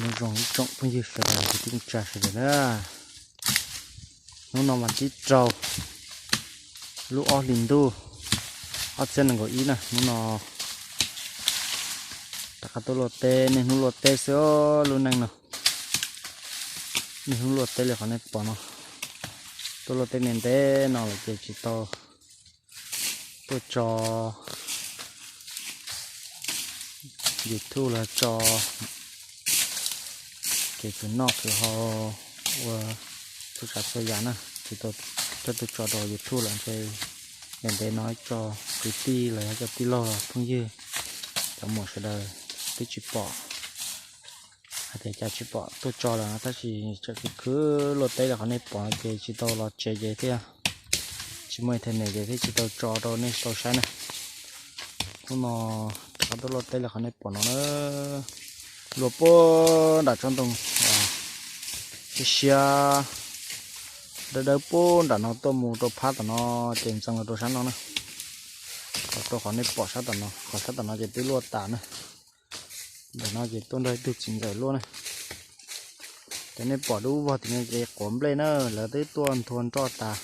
Nyob zoo ib tsoom phooj ywg sawv daws kwv tij neej tsa sawv daws na. Hnub no mas tib rau lub ob hlis ntuj ob txhiab nees nkaum ib na, hnub no rov qab tuaj luaj teb, niaj hnub luaj teb xwb lub neej no. Niaj hnub luaj teb li qhov nej pom no, tuaj luaj teb ntev ntev no lawm ces tsis tau tuaj tso YouTube los tso kev khwv noj khwv haus ua txhua tsav txhua yam na, tsis tau tuaj tso rau YouTube lawm ntshe ntev ntev no tso kwv tij los yog cov tij laug phooj ywg cov muam sawv daws twb tsis pom hais tias cas tsis pom tuaj tso lawm no, tab sis tseem khwv khwv luaj teb li qhov nej pom no ces tsis tau los tsev ces thiaj tsis muaj internet ces thiaj tsis tau tso rau nej tau saib na. Hnub no rov qab tuaj luaj teb li qhov nej pom no na, luaj puag nram tsob ntoo siab siab dawb dawb puag nram no tuaj mus rau phab tom no ces ntxeev los rau sab no na, los rau qhov nej pom sab tom no, qhov sab tom no ces twb luaj tas na. Ntawm no ces tuaj nrog ib tug txiv ntxawm luaj na. Cov nej pom dub vog tim no ces quav nplej na, lawv twb tuaj nthua nroj tas,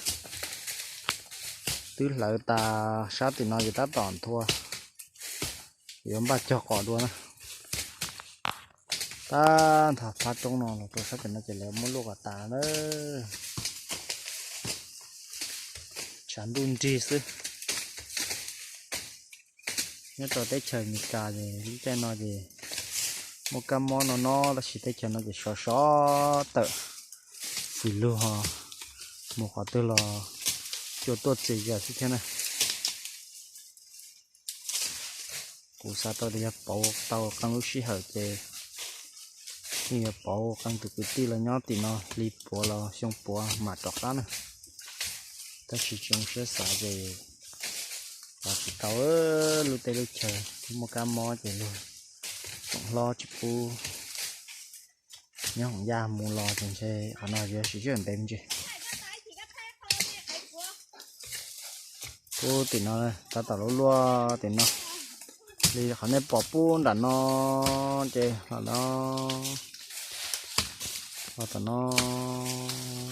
twb hlawv tas, sab tim no ces tab tom nthua, yuav npaj cog qos dua na. Tab nthos phab roob no los rau sab tim no ces lawv muab luaj kom tas na. Tshav ntuj nrig xwb. Nyob rau teb chaws Amelikas ces lub caij no ces muaj kab mob no no tab sis teb chaws no ces sov sov tawm, xws lug ho mus qhov twg los cua tuaj txias yam xwb thiab na. Kuv xav tau tias yog pauv tau qee lub sij hawm ces yeej yuav pauv qee tus kwv tij los nyob tim no hli puav los xyoo puav mam rov qab na. Tab sis tsis zoo siab xav ces xav tsis tau, lub teb lub chaws muaj kab mob ces luag tsoom hlob tsis pub nyob hoom yaj mus los ces ntshe qhov no yuav siv sij hawm ntev me ntsis. Puag tim no tab tom luaj luaj tim no, li qhov nej pom puag nram no ces los no, los tom no,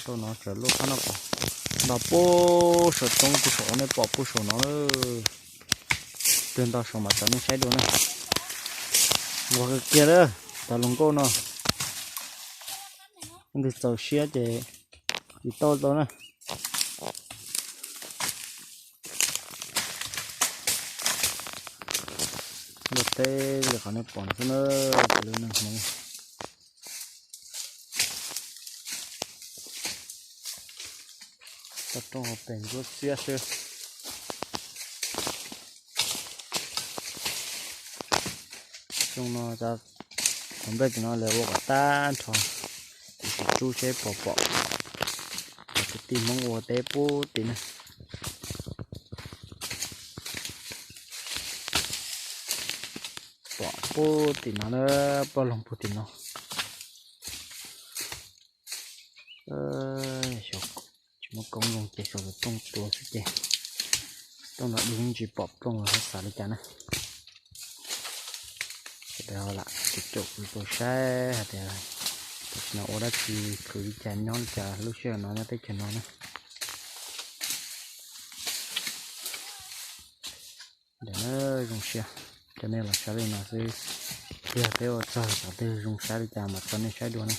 rau no tseem luaj phab no pom, nto puag saum roob puag saum nej pom puag saum no. Twg nto saum mam tso nej saib dua na. Nquag kiag kiag lawm, cov hluas nkauj no, leej twg txaus siab ces tsis tau tau na. Luaj teb li qhov nej pom xwb na, cov lub neej Hmoob. Toj roob hauv pes ntsuab xiab xwb. Xyoo no cov nplej tim no lawv ua kom tag nrho, kuv sim tsub seb puas pom cov kwv tij Hmoob ua teb puag tim na. Pom puag tim no na, poj loog puag tim no. Xyov tsis muaj koob loo ces xyov plooj tuag xwb ces rooj no dub yeej tsis pom plooj los xav li cas na. Sawv daws lam caum kuv tau saib hais tias tam sim no ua dab tsi, khwv li cas, nyob li cas lub sij hawm no nyob teb chaws no na. Ntawm na, zoo siab coj nej los saib li no xwb, yog peb ua txog qhov twg zoo saib li cas mam tso nej saib dua na.